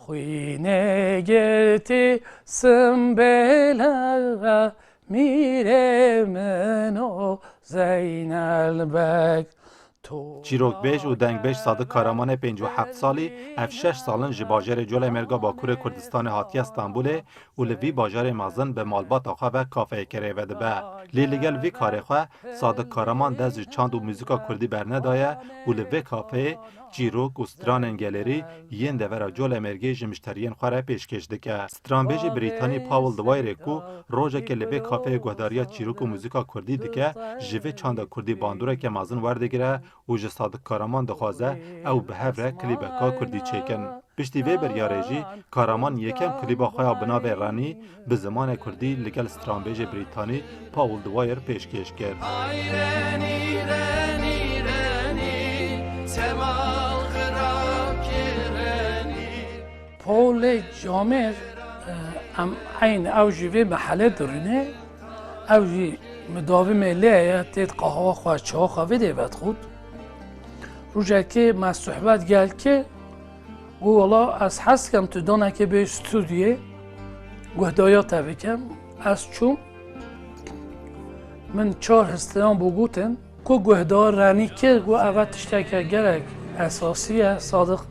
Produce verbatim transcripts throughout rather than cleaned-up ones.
Xwînê girtî simbêle mîrê min o Zeynel Beg. Çîrokbêj û dengbêj Sadik Karamanê pêncî û heft salî, ev şeş sal in ji bajarê Colemêrga Bakurê Kurdistanê hatiye Stenbolê û li vî bajarê mezin bi malbata xwe ve kafeyekê rêvedibe. Lê li gel vî karê xwe Sadik Karaman dest ji çand û muzîka kurdî bernedaye û li vê kafeyê çîrok û stranên gelêrî yên devera Colemêrgê ji mişteriyên xwe re pêşkêş dike. Stranbêjê Brîtanî Paul Dwyer-ê ku rojekê li vê kafeyê guhdariya çîrok û muzîka kurdî dike, ji vê çanda kurdî bandoreke mezin werdigire û ji Sadik Karaman dixwaze ew bi hev re klîbeka kurdî çêkin. Piştî vê biryarê jî Karaman yekem klîba xwe ya bi navê Renî bi zimanê kurdî li gel stranbêjê Brîtanî Paul Dwyer pêşkêş kir. Ay Renî, Renî, Renî, semal xirab kir Renî. Paulê Camêr, e, em eyn ew jî vê mehelê dirîne, ew jî midavimê lê ye, têt qahwa xwe, çawa xwe vê dê vedixwit. Rojekê me sohbet gel kir, got, wela ez hez dikim tu danekê bê stûdyê, guhdariya te bikim. Ez çûm, min çar histeyan bû gotin, ku guhdar Renî kir, got, eve tişteke gelek esasî ye, Sadiq,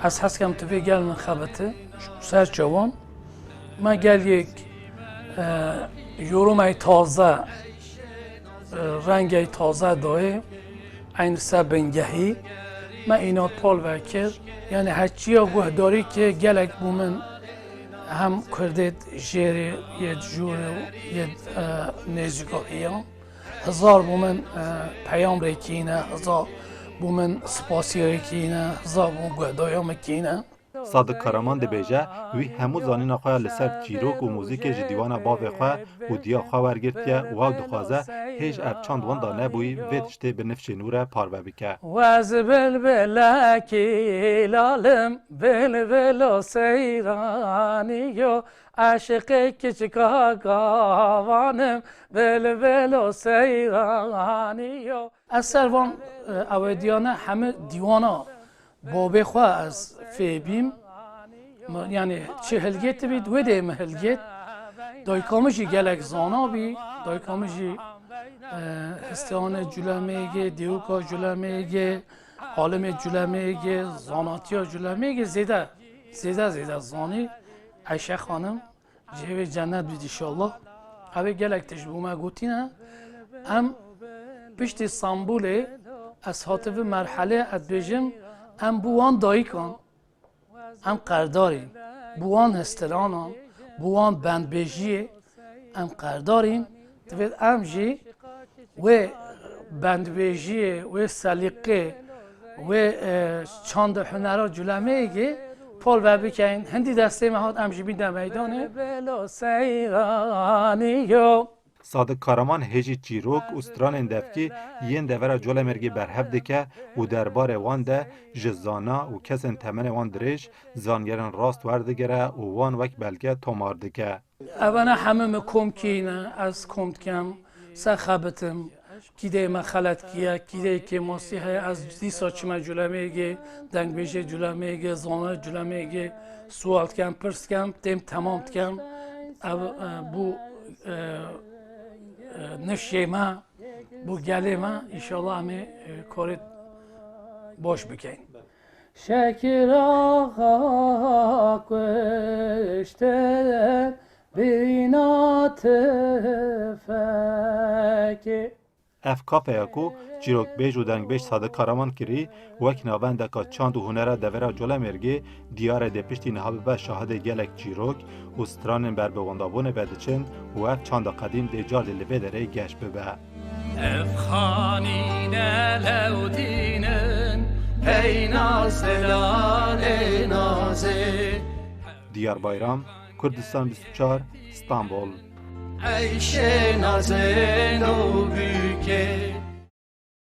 ez hez dikim tu vê gel min xebitî, ser çawan. Me gel yek, e, yorumey taze, e, rengey taze dayê, eyn se bingehî. Me îna pal vekir. Yani heçiya guhdarî ki gelek bû min hem kurdêt jêrê yê jûrê yê, e, nêzîkariya. Hizar bû min, e, peyam rêkîne, hizar bû min spasî rêkîne, hizar bû guhdaya min kîne. Sadik Karaman dibêje, wî hemû zanîna xwe ya li ser çîrok û muzîkê ji dîwana bavê xwe û diya xwe wergirtiye û ew dixwaze hêj ev çand wenda nebûyî vê tiştê bi nifşên nû re parve bike. Wez bilbilekî lalim, bilbilo seyranî yo, eşiqê kiçika gavanim, bilbilo seyranî yo. Ez ser van, e, ewediyane hemî dîwana babê xwe ez fê bîm. Mi, yani çi hilgêt bî, wê dê mi hilgêt. Dayika min jî gelek zana bî. Dayika min jî, e, histeyane Culemêgê, dêwika Culemêgê, alimê Culemêgê, zanatiya Culemêgê zêde, zêde, zêde zanî. Eyşe Xanim. Cihê wê cennet bît înşallah. Ew ê gelek tişt bo me gotîne. Em piştî Stenbolê ez hate vê merhelê ez dibêjim, em bo wan dayikan, em qerdarîn. Bo wan histiranan, bo wan bendbêjiyê em qerdarîn. Divê em jî wê bendbêjiyê, wê selîqê, wê, e, çand û hunera Culemêgê pol ve bikeyn. Hindî destê me hat, em jî bîne meydanê. Belo seyranî yo. Sadik Karaman hê jî çîrok û stranên devkî yên devera Colemêrgê berhev dike û derbarê wan de ji zana û kesên temenê wan dirêj, zangerên rast werdigire û wan wek belge tomar dike. Evana hemû me kom kîne, ez kom dikem, se xebitim, kîdê me xelet kiye, kîdê kêmasî heye, ez dîsa çime Culemêgê, dengbêjê Culemêgê, zana Culemêgê, sual dikem, pirs dikem, têm temam dikem. Ev, e, bû, e, e, nifşê me, bû gelê me, înşallah em ê, e, korê baş bikeyn. Şekir axa kuştin bîna tifekê. Ev kafeya ku çîrokbêj û dengbêj Sadik Karaman kirî, wek navendeka çand û hunera devera Colemêrgê diyar e dê piştî niha bibe şahidê gelek çîrok û stranên ber bi wendabûnê ve diçin û ev çanda qedîm dê cardê li vê derê geş bibe. Ev xanîne lewdînin, peyna zelalê nazê. Diyar Bayram, Kurdistan bîst û çar, Stenbol. Eyşê nazên û bûkê.